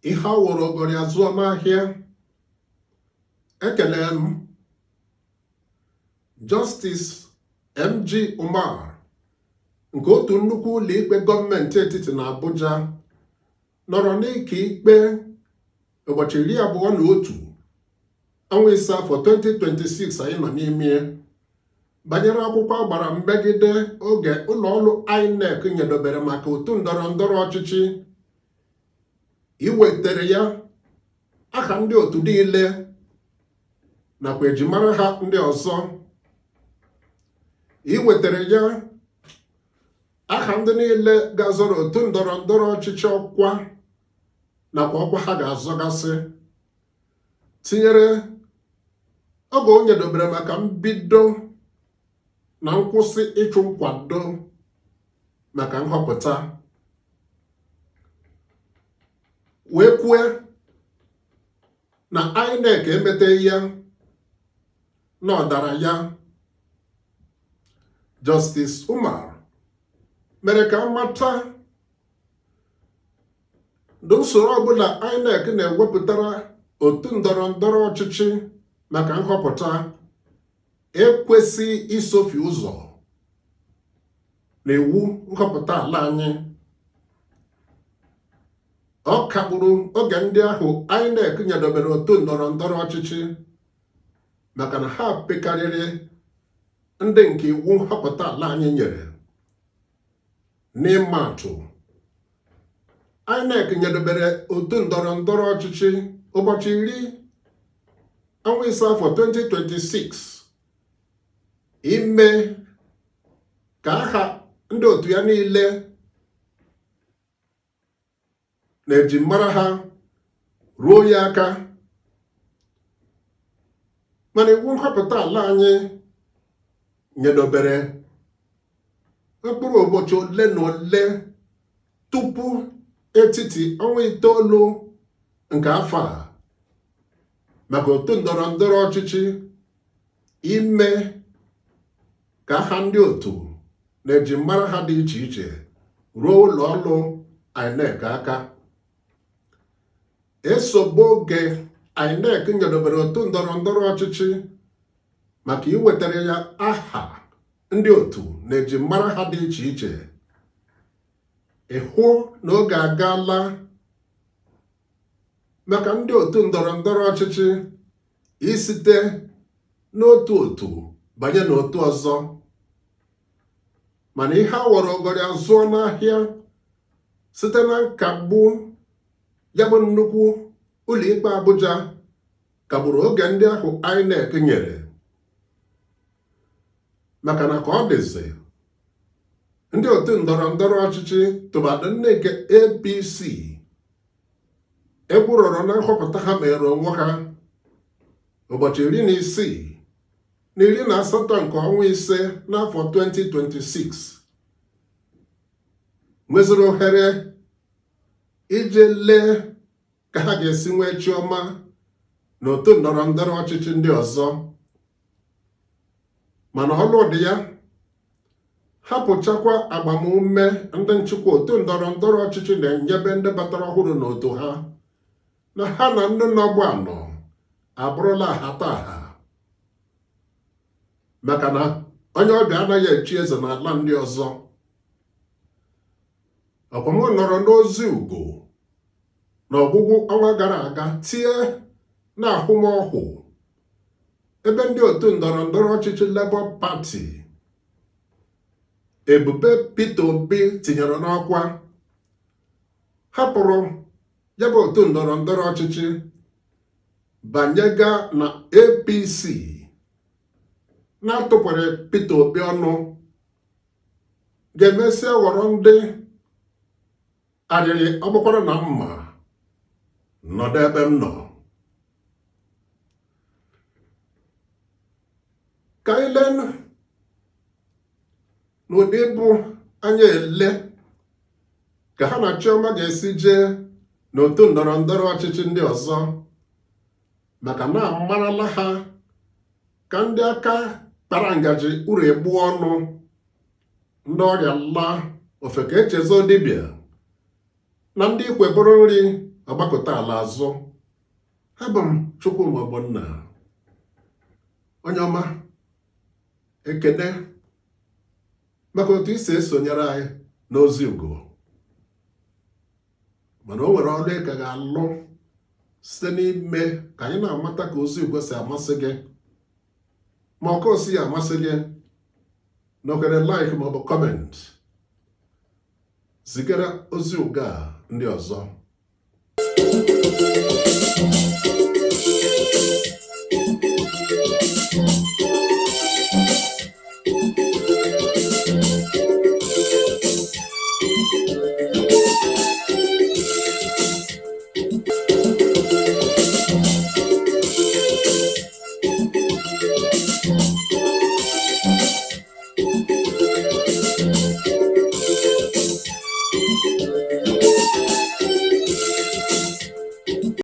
Ihe a wọrọ ogori azụọ n'ahịa. Ekele m Justice MG Umar nke otu nnukwu ụlọikpe gọọmenti etiti na Abuja nọrọ n'ike ikpe ụbọchị 21 ọnwa 5 afọ 2026 anyị nọ n'ime banyere akwụkwọ agbara mmegide oge ụlọọrụ INEC nyedobere maka otu ndọrọ ndọrọ ọchịchị iwetere ya aha ndị otu niile nakwa ejimara ha ndị ọzọ, iwetere ya aha ndị niile ga-azọrọ otu ndọrọ ndọrọ ọchịchị ọkwa nakwa ọkwa ha ga-azọgasị, tinyere oge o nyedobere maka mbido na nkwụsị ịchụ nkwado maka nhọpụta, wee kwue na INEC emeteghị ya na ọ dara ya. Justice Umar mere ka a mata na usoro ọbụla INEC na-ewepụtara otu ndọrọ ndọrọ ọchịchị maka nhọpụta ekwesịghị isofi ụzọ na iwu nhọpụta ala anyị. Ọ kagburu oge ndị ahụ INEC nyedobere otu ndọrọ ndọrọ ọchịchị maka na ha pekarịrị ndị nke iwu nhọpụta ala anyị nyere. N'ịma atụ, INEC nyedobere otu ndọrọ ndọrọ ọchịchị ụbọchị 10 ọnwa 5 afọ 2026 ime ka aha ndị otu ya niile na ejimara ha ruo ya aka, mana iwu nhọpụta ala anyị nyedobere mkpụrụ ụbọchị ole na ole tupu etiti ọnwa 9 nke afọ a maka otu ndọrọ ndọrọ ọchịchị ime ka aha ndị otu na ejimara ha dị iche iche ruo ụlọ ọrụ INEC aka. Esobe oge INEC nyedobere otu ndọrọ ndọrọ ọchịchị maka iwetara ya aha ndị otu na ejimara ha dị iche iche, ịhụ na oge agaala maka ndị otu ndọrọ ndọrọ ọchịchị isite n'otu otu banye n'otu ọzọ. Mana ihe a wọrọ ogori azụọ n'ahịa site na nkagbu ya bụ nnukwu ụlọikpe Abuja kagburu oge ndị ahụ INEC nyere, maka na ka ọ dịzị, ndị otu ndọrọ ndọrọ ọchịchị tụmadị ndị nke APC egwu rọrọ na nhọpụta ha mere onwe ha ụbọchị 16 na 18 nke ọnwa 5 n'afọ 2026 nweziri ohere ije lee ka ha ga-esi nwee chiọma n'otu ndọrọ ndọrọ ọchịchị ndị ọzọ. Mana ọlụ dị ya hapụchakwa agbamume ndị nchịkwa otu ndọrọ ndọrọ ọchịchị na-enyebe ndị batara ọhụrụ n'otu ha na ha na ndị nọbụ anọ abụrụla ahataha, maka na onye ọbịa anaghị echi eze n'ala ndị ọzọ. Ọkwa m nọrọ n'ozi ugo n'ọgwụgwụ ọnwa gara aga tie na ahụmọhụ ebe ndị otu ndọrọ ndọrọ ọchịchị Labour Party ebube Peter Obi tinyere n'ọkwa hapụrụ ya bụ otu ndọrọ ndọrọ ọchịchị banyega na APC na-atụpụrụ Peter Obi ọnụ ga-emesịa ghọrọ ndị arịrị ọ bụkwara na mma nọdụ ebe m nọ. Ka anyị lee n'ụdị bụ anya ele ka ha na Chioma ga-esi jee n'otu ndọrọ ndọrọ ọchịchị ndị ọzọ, maka na amarala ha ka ndị aka kpara ngaji uru egbu ọnụ, ndị ọrịa laa ofeke echezọ dibịa na ndị ikwe bụrụ nri Agbakụta ala azụ. Abụ m Chukwuma Ogbonna, onye ọma. Ekene maka otu i si esonyere anyị n'Ozi Ugo, mana o nwere ọrụ ị ka ga-alụ site n'ime ka anyị na-amata ka Ozi Ugo si amasị gị, ma ọ ka o si amasị gị n'okere like maọbụ comment, zigara Ozi Ugo a ndị ọzọ.